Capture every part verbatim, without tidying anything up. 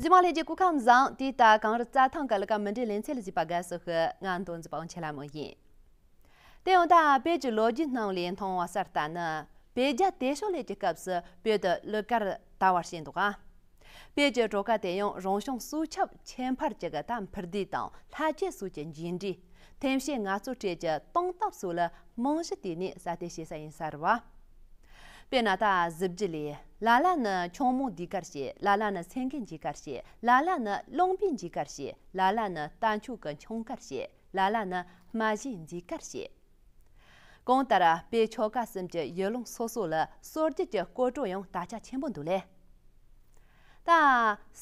མ་ལྷན་རྒྱས་སྐུ་ཁམས་བཟང་། དེ་ལྟ་གངས་རི་རྩྭ་ཐང་གི་ལ་ཀ་མུ་འབྲེལ་ལེ་ཚན་ལ་གཟིགས་པ་དགའ་བསུ་ཞུ། ང་མདོ་འཛིན་པ་དབང་ཆེན་ལྷ་མོ་ཡིན། དེ་ཡང་ད་བོད་ཀྱི་ལོ་རྒྱུས་ནང་ལས་མཐོང་བ་གསར་ལྟ་ནི། བོད་རྒྱལ་བསྟེན་ཕྱོགས་ལས་ཀྱི་སྐབས་སུ་བོད་དུ་གླུ་གར་དར་བར་བྱས་འདུག་ག་བོད་ཀྱི་བྲོ་གར་དེ་ཡང་རང་བྱུང་སྲོག་ཆགས་ཁྱད་འཕགས་ཅིག་གི་ད་འཕུར་མདེལ་དང་ལྷ་ཆས་སོགས་ཀྱི་མཇུག་འབྲས། ཐེམ་སྐས་ངལ་རྩོལ་ཁྲོད་ཀྱི་སྟོང་སྟབས་སོགས་ལ་རྨང་གཞི་བཏིང་ནས་སྲ་བརྟན་བྱེད་ས་ཡིན་ས་རེད་བ། དཔེར་ན་ད་གཟི་བརྗིད་ལས། ལ་ལ་ནི་ཆུང་མོ་འདིའི་གར་བྱེད། ལ་ལ་ནི་སེང་གེ་འདིའི་གར་བྱེད། ལ་ལ་ནི་རློན་པའི་འདིའི་གར་བྱེད། ལ་ལ་ནི་རྟ་མཆོག་གི་འཁྱུང་གར་བྱེད། ལ་ལ་ནི་སྨྲ་བྱེད་འདིའི་གར་བྱེད། གང་ལྟར་བོད་ཆོལ་ཁ་གསུམ་གྱི་ཡུལ་ལུང་སོ་སོ་ལ་སྲོལ་རྒྱུན་གྱི་སྐོར་བྲོ་ཡང་དར་ཁྱབ་ཆེན་པོ་འདུག་ལེ། ད་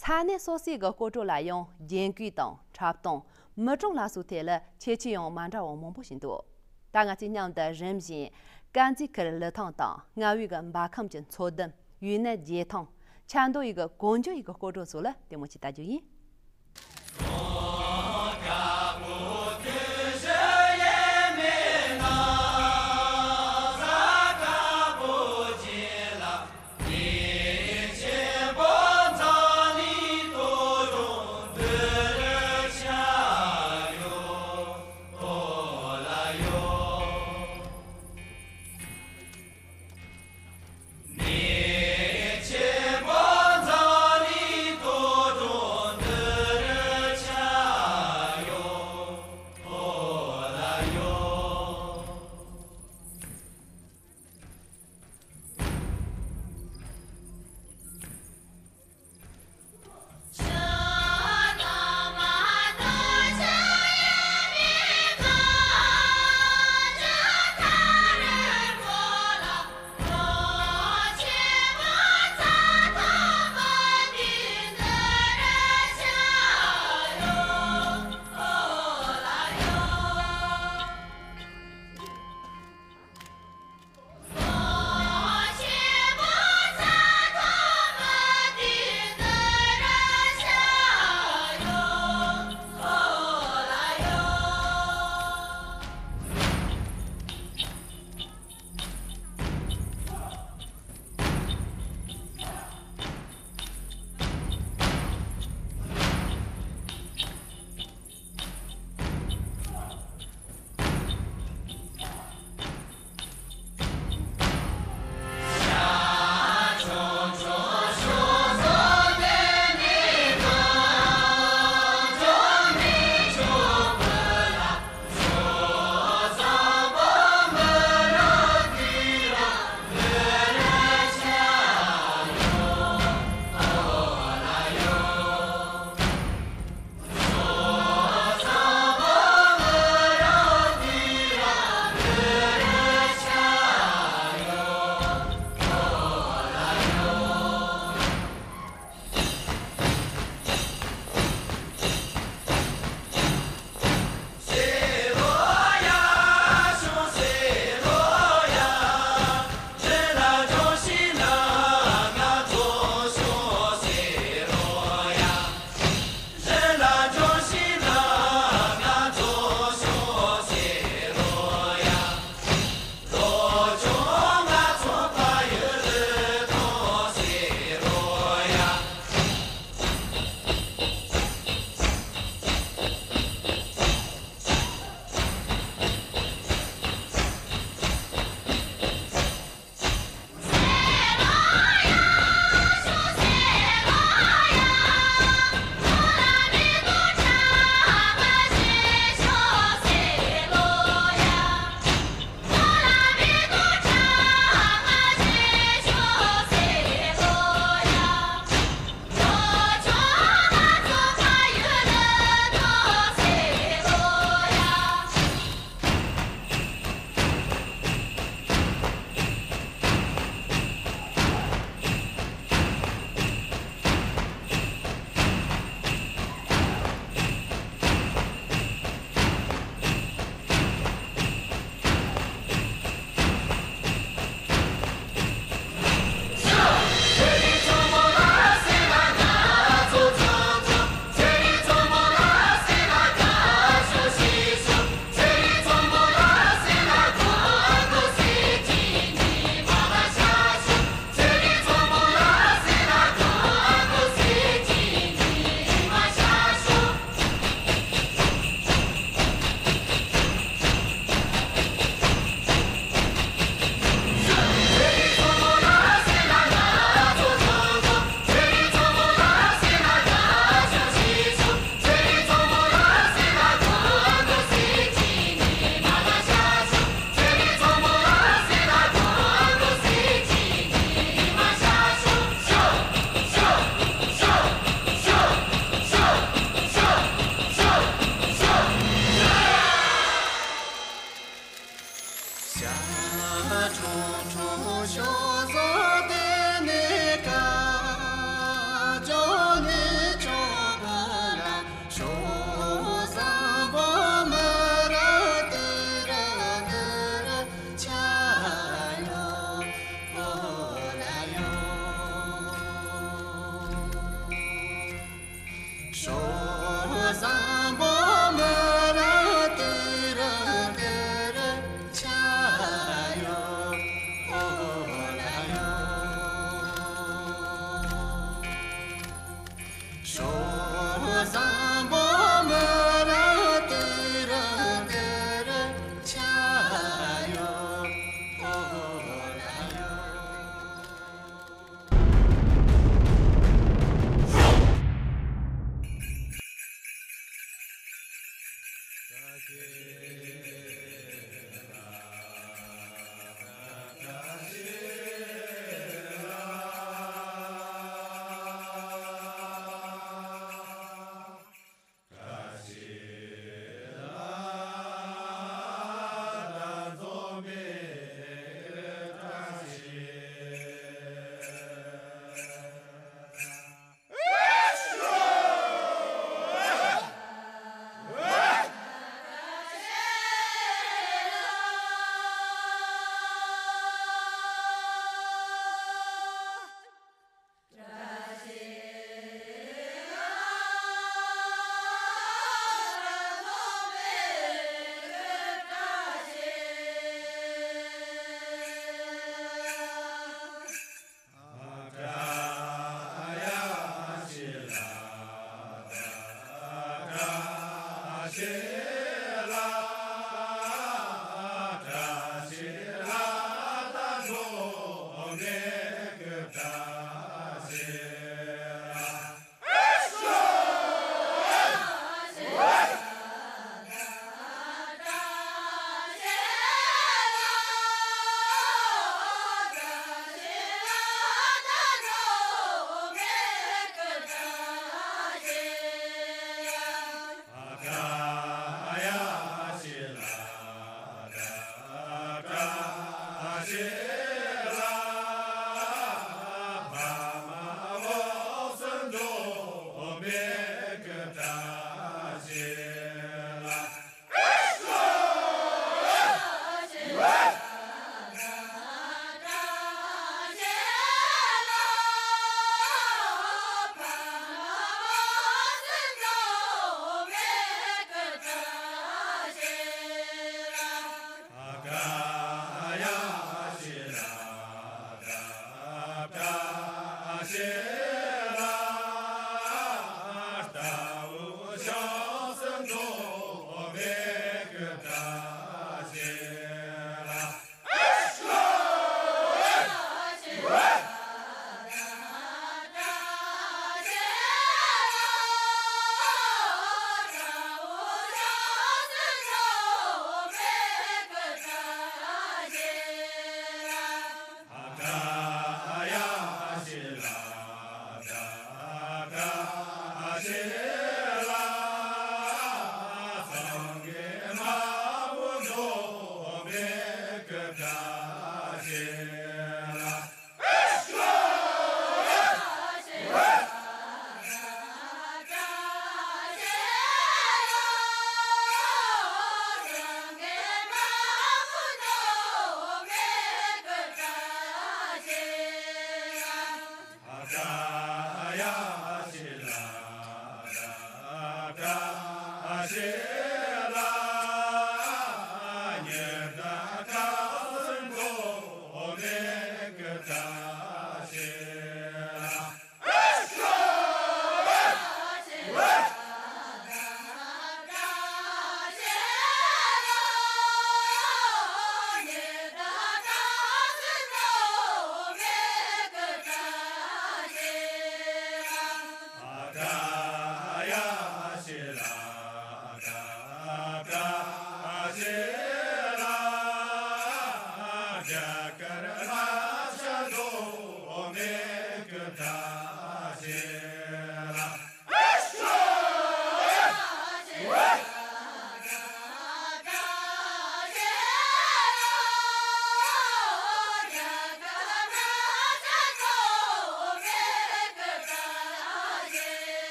ས་གནས་སོ་སོའི་གི་སྐོར་བྲོ་ལ་ཡང་རྒྱན་གོས་དང་འཁྲབ་སྟོན། མི་གྲངས་ལ་སོགས་ཐད་ལ་ཁྱད་ཆོས་ཡང་མ་འདྲ་བ་མང་པོ་ཞིག་འདུག་ད་ང་ཚོས་མཉམ་དུ་རིམ་བཞིན་དཀར་མཛེས་ཁུལ་ལི་ཐང་དང་རྔ་བའི་གི་འབའ་ཁམས་ཀྱི་མཚོ་ལྡུམ། ཡུན་ནན་རྒྱལ་ཐང་། ཆབ་མདོ་ཡི་གི་གོ་འཇོ་ཡི་གི་སྐོར་བྲོ་སོགས་ལ་ལྟད་མོ་ཅིག་ལྟ་རྒྱུ་ཡིན།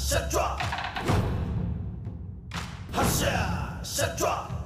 ཤ་ཁྲ། ཧ་ཤ། ཤ་ཁྲ།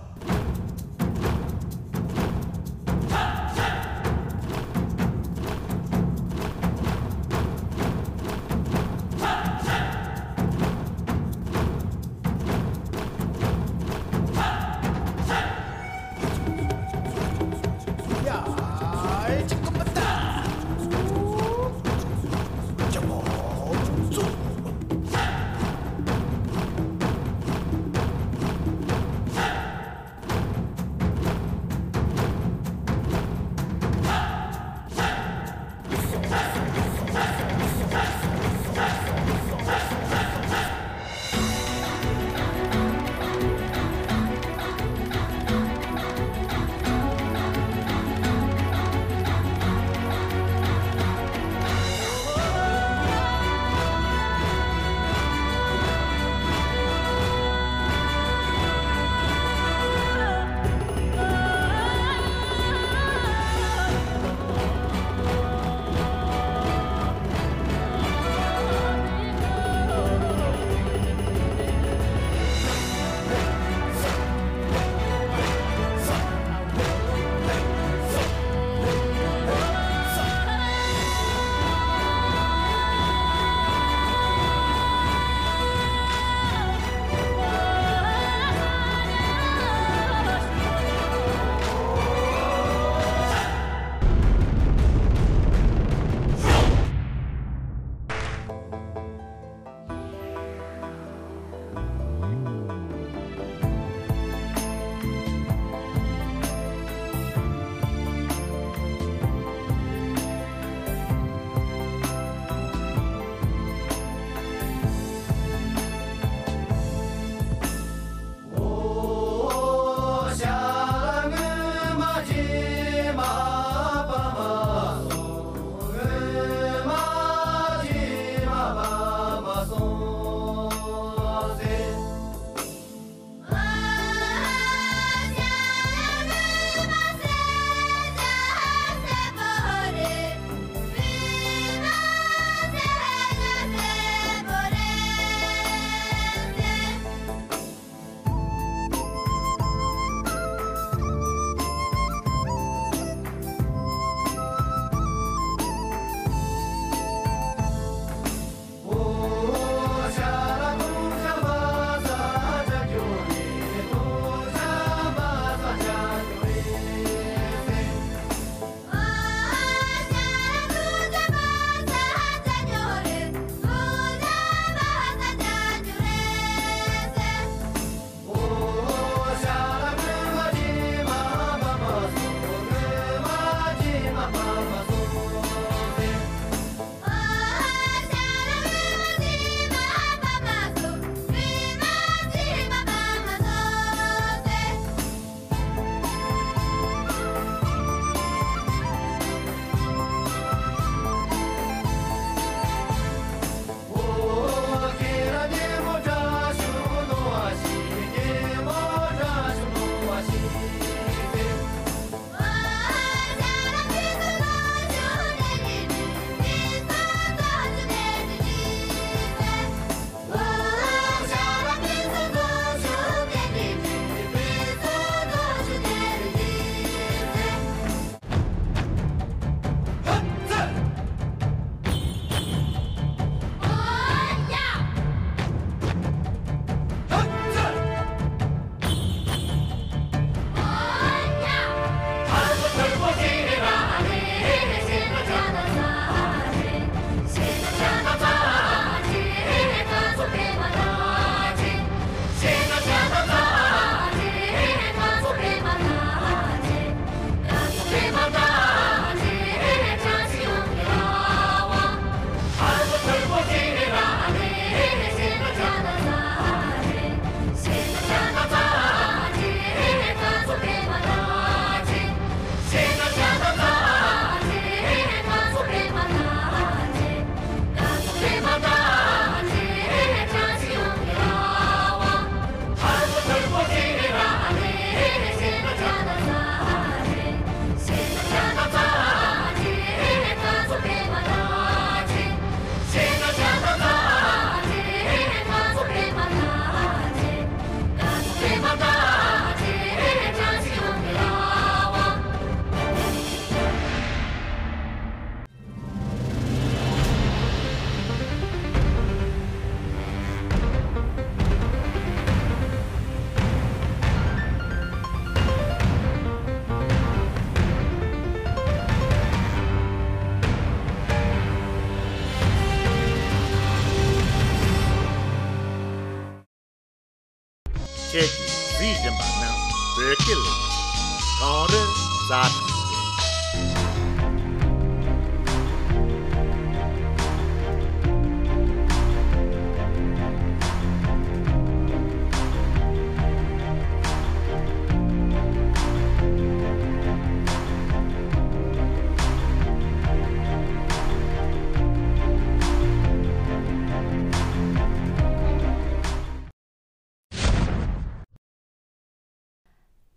ཁྱེད་ཀྱིས་གཟིགས་བཞིན་པ་ནི་བོད་སྐད་ལས་གངས་རི་གཟའ་ཐང་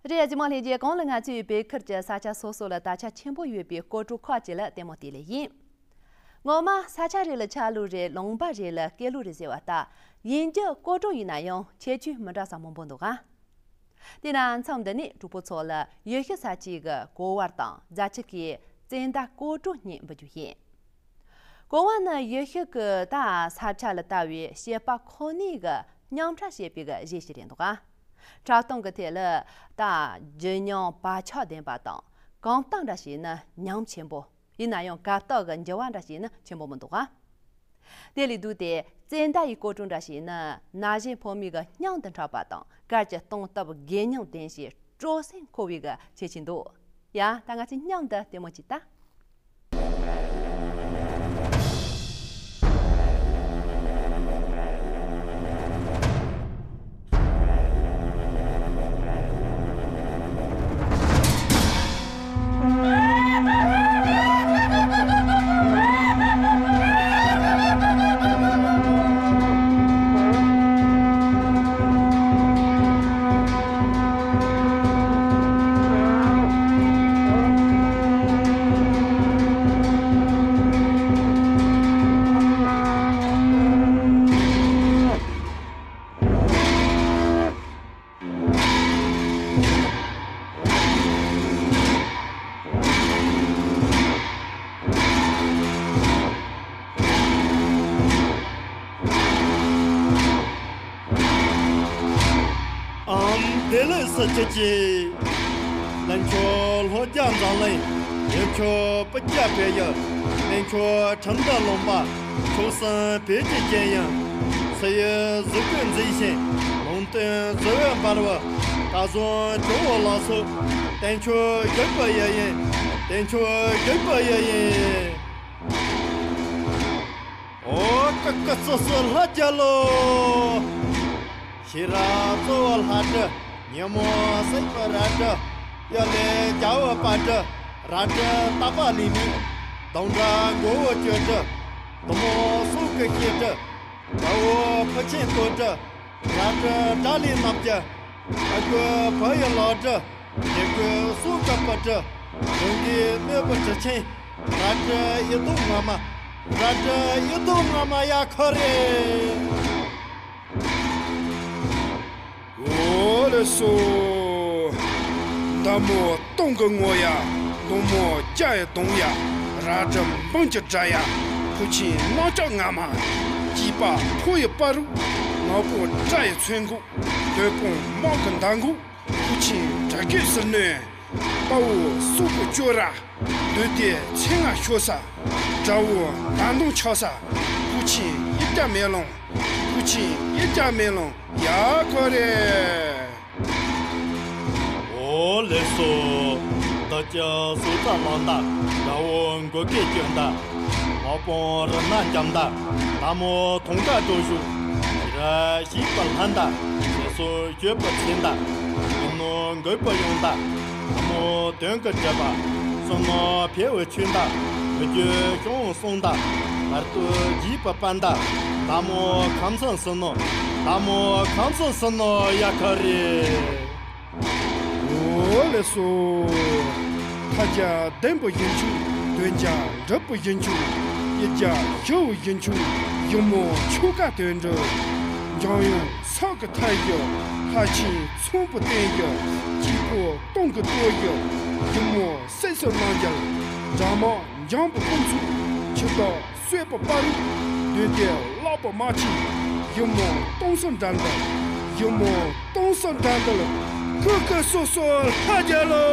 རེད། རེད། གཟིགས་མོ་ལྷན་རྒྱས། གོང་ལ་ང་ཚོས་བོད་ཁུལ་གྱི་ས་ཆ་སོ་སོ་ལ་དར་ཆ་ཆེན་པོ་ཡོད་པའི་སྐོར་བྲོ་ཁག་ཅིག་ལ་ལྟད་མོ་བལྟས་ལེ་ཡིན། ངོ་མ་ས་ཆ་རེ་ལ་ཆ་ལུགས་རེ། ལུང་པ་རེ་ལ་སྐད་ལུགས་རེ་ཟེར་བ་ལྟར། ཡིན་རྒྱུ་སྐོར་བྲོ་ཡིན་ན་ཡང་ཁྱད་ཆོས་མི་འདྲ་ས་མང་པོ་འདུག་ག། དེས་ན་མཚམས་འདི་ནས་གྲོགས་པོ་ཚོ་ལ་ཡུལ་ཤུལ་ས་ཆའི་གི་གོ་བར་དང་མཛའ་ཆུ་ཁའི་བཙན་ཟླ་སྐོར་བྲོ་གཉིས་འབུལ་རྒྱུ་ཡིན། གོ་བ་ནི་ཡུལ་ཤུལ་གྱི་ད་ས་ཆ་ལ་ལྟ་བའི་བྱིས་པ་ཁོ་ནའི་གི་རྙིང་ཁྲ་བྱེད་པའི་གི་གཞས་ཤིག་རེད་འདུག་ག། འཁྲབ་སྟོན་གྱི་ཐད་ལ་ད་ལྗིད་མྱོང་བག་ཆགས་ལྡན་པ་དང་གང་ལྟར་འདྲ་བྱས་ན་ཉམས་ཆེན་པོ། ཡིན་ན་ཡང་གར་སྟེགས་ཀྱི་འགྱུར་བ་འདྲ་བྱས་ན་ཆེན་པོ་མི་འདུག་ག། དེ་ལས་བསྡུས་ཏེ་བཙན་ཟླ་ཡི་སྐོར་བྲོ་འདྲ་བྱས་ན་ན་གཞོན་ཕོ་མོའི་གི་སྙིང་དུ་འཁྲབ་པ་དང་གར་གྱི་སྟོང་སྟབས་དགེ་མྱང་ལྡན་ཞིང་སྤྲོ་སེམས་འཁོལ་བའི་གི་ཁྱད་ཆོས་འདུག། ཡ་ད་ང་ཚོ་མཉམ་དུ་ལྟད་མོ་བྱེད་ད། ཨང་། བདེ་ལེགས་སུ་སྐྱིད་ཀྱིས། ལྷན་ཆོས་ལྷོ་རྒྱ་འཛམ་གླིང་། ཡུལ་ཆོས་སྤུ་རྒྱལ་བལ་ཡུལ། ལྷན་ཆོས་ཁྲིམས་འདུལ་ལུང་པ། ཆོས་སྲིད་བོད་ཀྱི་རྒྱལ་ཡུམ། སུ་ཡི་གཟིགས་སྐུ་མཛེས་ཤིང་། ལུང་བསྟན་གཟི་འོད་འབར་བའི། སྐལ་བཟང་ཇོ་བོ་ལགས་སོ། བསྟན་ཆོས་བཞུགས་པའི་ཡུལ་ཡིན། བསྟན་ཆོས་བཞུགས་པའི་ཡུལ་ཡིན། ཨོ། ཀི་ཀི་སི་སི་ལྷ་རྒྱལ་ལོ། ཤེས་རབ་གཙོ་བོ་ལྷ་སྒྲུབ། ཉོན་མོངས་སེལ་བའི་རལ་གྲི། གཡུལ་ལས་རྒྱལ་བའི་དཔལ་སྒྲུབ། རལ་གྲི་བཏགས་པ་ལས་མེད། གདོང་འདྲ་མགོ་བོ་གཅོད་གྲི། གཏུམ་མོ་སྲོག་གི་གཤེད་གྲི། དགྲ་བོ་ཕུ་ཆེན་གཏོར་གྲི། རལ་གྲི་དགྲ་ལས་མནབས་གྲི། ཨ་ཁུ་བུ་ཡི་ལག་གྲི། རྒྱལ་ཁུ་སྲོག་གི་སྤུ་གྲི། གདོང་གི་གནོད་པའི་གྲི་ཆེན། རལ་གྲི་ཡི་དྭགས་ངོ་མ། རལ་གྲི་ཡི་དྭགས་ངོ་མ་ཡ་ཁོ་རེ། འོ་ལེ་སོ། མདའ་མོ་སྟོང་གི་ངོ་ཡ། མདུང་མོ་རྒྱ་ཡི་གདོང་ཡ། རལ་གྲི་འབུམ་གྱི་དགྲ་ཡ། ཕུ་ཆེན་གནམ་ལྕགས་ངོ་མ། སྐྱེས་པ་ཕོ་ཡི་སྤ་རོ། ནག་པོ་དགྲ་ཡི་མཚོན་གོ། དོལ་པོ་དམག་གི་མདའ་མགོ། ཕུ་ཆེན་དགྲ་བགེགས་ཟིལ་གནོན། དཔའ་བོ་སྲོག་གི་གཅོད་ར། འདུལ་ཏེ་ཚེ་སྔ་ཤོར་ས། དགྲ་བོ་མདའ་མདུང་ཆག་ས། ཕུ་ཆེན་གཡུལ་རྒྱལ་མེ་ལོང་། ཕུ་ཆེན་གཡུལ་རྒྱལ་མེ་ལོང་ཡ་ཁོ་རེ། འོ་ལེ་སོ། བདག་ཅག་སྲོག་རྩ་བླངས་ད། དགྲ་བོ་མགོ་སྐེ་གཅོད་ད། དམག་དཔུང་རུ་སྣ་འཇོམས་ད། མདའ་མོ་ཐང་ག་དྲོ་ཞུ། ཤེས་རབ་ཞིག་པ་ལྷན་ད། ཞེ་སོར་གྱོད་པ་ཚན་ད། ཡུམ་ནོར་འགོས་པ་ཡོང་ད། མདའ་མོ་དོན་གྱི་སྒྲུབ་པ། བསོད་ནམས་འཕེལ་བའི་ཆོས་ད། མི་བསྐྱོད་ཤོང་གསུང་ད། བར་དུ་རྒྱས་པ་པན་ད། མདའ་མོ་ཁམས་སངས་སུ་ནོ། མདའ་མོ་ཁམས་སངས་སུ་ནོ་ཡ་ཁ་རེ། འོ་ལེ་སོ། ཐ་རྒྱལ་ལྡན་པ་ཡིན་ཆུ། དོན་རྒྱལ་འགྲུབ་པ་ཡིན་ཆུ། གཡུལ་རྒྱལ་ཞི་བ་ཡིན་ཆུ། ཡུམ་མོ་ཆོ་ག་དོན་འགྲུབ། འཇམ་དབྱངས་སྲོག་གི་ཐ་ཡི། ལྷ་ཆེན་ཚོམ་བུ་བསྟན་ཡི། སྐྱེས་ཕོ་སྟོང་གི་ལྟོ་ཡི། ཡུམ་མོ་སྲས་སུ་གནང་རྒྱལ། དགྲ་དམག་འཇོམས་པའི་དཀོན་མཆོག་ཆུ་སྟག་གསོད་པའི་དཔའ་རིས། འདུལ་ཏེ་བརླག་པའི་དམག་ཆེན། ཡུམ་མོ་སྟོང་གསུམ་དགྲ་འདུལ། ཡུམ་མོ་སྟོང་གསུམ་དགྲ་འདུལ། ཀི་ཀི་སོ་སོ་ལྷ་རྒྱལ་ལོ།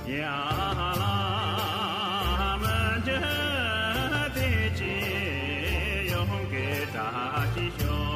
ཡ་ལ་མི་འགྱུར་བདེ་སྐྱིད་ཡོངས་ཀྱི་བཀྲ་ཤིས་ཤོག།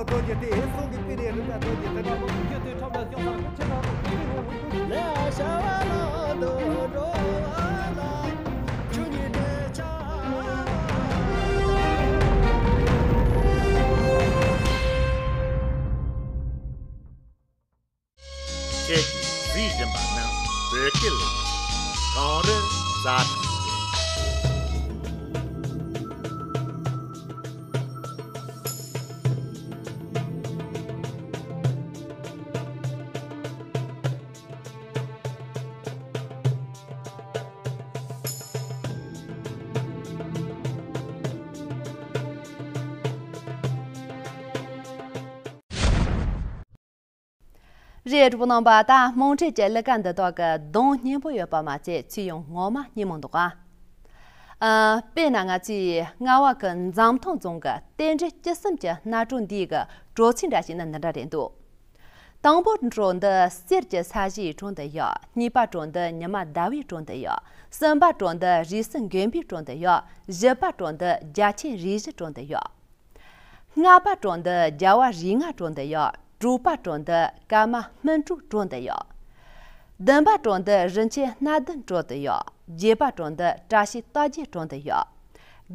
རྡོ་རྗེ་སྟེ། གསུང་གི་པི་རེ་རི་ད་རྡོ་རྗེ་སྟེ། རྒྱུ་དེ་ཁྲོམ་ལ་སྐྱོང་བ་ཆེ་ན་ཆེ་ན། ལས་བྱ་བ་ལ་དུ་འགྲོ་བ་ལ་ཆོས་ཉིད་དེ་ཆ། ཁྱེད་ཀྱིས་གཟིགས་བཞིན་པ་ནི་བོད་སྐད་གངས་རི་ཛ་དྲག་རེད། རེད། གྲོགས་པོ་རྣམ་པ། ད་དམངས་ཁྲོད་ཀྱི་ཀླད་ཀ་འདི་དག་གི་གདངས་སྙན་པོ་ཡོད་པ་མ་ཚད་ཚིག་ཡང་ངོ་མ་སྙན་མོ་འདུག་ཨ། ཨ། དཔེར་ན་ང་ཚོས་རྔ་བ་གི་འཛམ་ཐང་རྫོང་གི་རྟེན་འབྲེལ་བཅུ་གསུམ་གྱི་སྣ་དྲོ་འདི་གི་དྲོ་ཚིགས་འདྲ་ཞིག་ནི་འདི་འདྲ་རེད་འདུག་དང་པོ་དྲོ་འདི་གསེར་གྱི་ས་གཞིའི་དྲོ་འདི་ཡོད། གཉིས་པ་དྲོ་འདི་ཉི་མ་ཟླ་བའི་དྲོ་འདི་ཡོད། གསུམ་པ་དྲོ་འདི་རིས་སུ་མགོན་པོའི་དྲོ་འདི་ཡོད། བཞི་པ་དྲོ་འདི་རྒྱ་ཆེན་རིགས་བཞིའི་དྲོ་འདི་ཡོད། ལྔ་པ་དྲོ་འདི་རྒྱལ་བ་རིགས་ལྔའི་དྲོ་འདི་ཡོད། དྲུག་པ་དྲོ་འདི་ཀརྨ་སྨིན་དྲུག་དྲོ་འདི་ཡོད། བདུན་པ་དྲོ་འདི་རིན་ཆེན་སྣ་བདུན་དྲོ་འདི་ཡོད། བརྒྱད་པ་དྲོ་འདི་བཀྲ་ཤིས་རྟགས་བརྒྱད་དྲོ་འདི་ཡོད།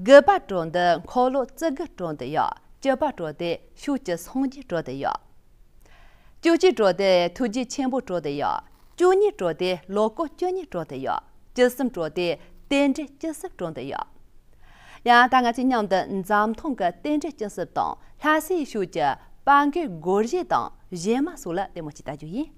དགུ་པ་དྲོ་འདི་འཁོར་ལོ་བཅུ་དགུའི་དྲོ་འདི་ཡོད། བཅུ་པ་དྲོ་འདི་ཕྱོགས་བཅུ་སངས་རྒྱས་དྲོ་འདི་ཡོད། བཅུ་གཅིག་དྲོ་དེ་ཐུགས་རྗེ་ཆེན་པོ་དྲོ་དེ་ཡོད། བཅུ་གཉིས་དྲོ་དེ་ལོ་འཁོར་བཅུ་གཉིས་དྲོ་དེ་ཡོད། བཅུ་གསུམ་དྲོ་དེ་རྟེན་འབྲེལ་བཅུ་གསུམ་དྲོ་དེ་ཡོད། ཡང་ད་ང་ཚོས་མཉམ་དུ་འཛམ་ཐང་གི་རྟེན་འབྲེལ་བཅུ་གསུམ་དང་ལྷ་སའི་ཕྱོགས་ཀྱི་དཔལ་མགོན་སྒོར་གཞས་དང་གཞས་མ་སོགས་ལ་ལྟད་མོ་ཅིག་ལྟ་རྒྱུ་ཡིན།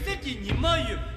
གསེར་གྱི་ཉི་མ་ཡོད།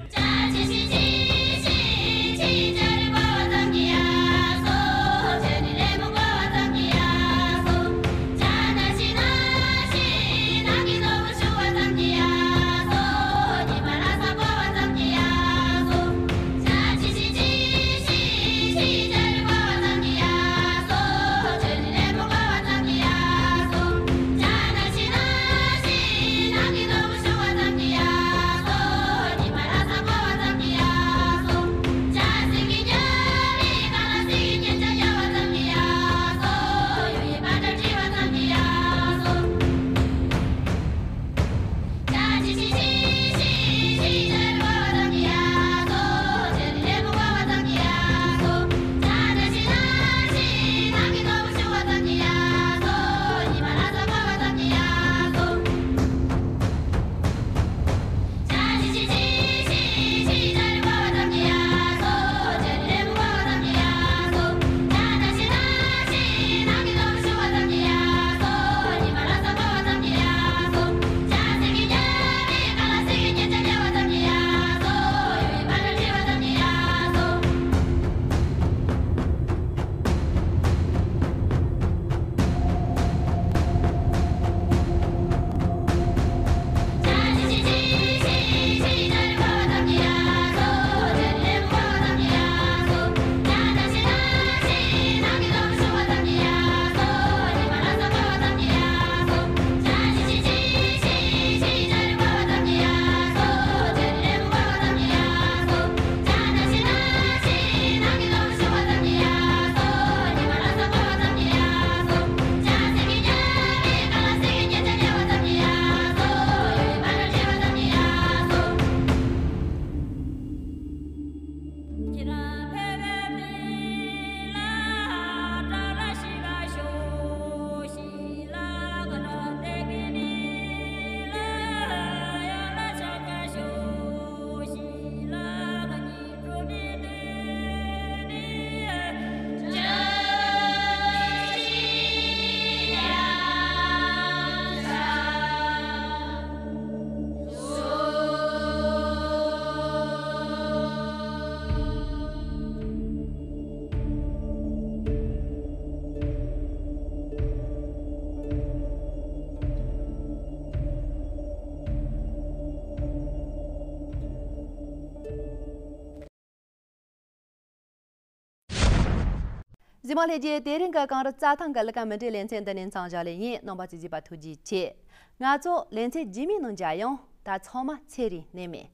གཟིགས་མོ་ལྷན་རྒྱས། དེ་རིང་གི་གངས་རི་རྩྭ་ཐང་གི་གླུ་གར་མུ་འབྲེལ་ལེ་ཚན་འདི་ནས་མཚམས་བཞག་ལེ་ཡིན། རྣམ་པ་ཚོས་གཟིགས་པ་ཐུགས་རྗེ་ཆེ། ང་ཚོ་ལེ་ཚན་རྗེས་མའི་ནང་མཇལ་ཡོང་། ད་ཚང་མ་ཚེ་རིང་ནད་མེད།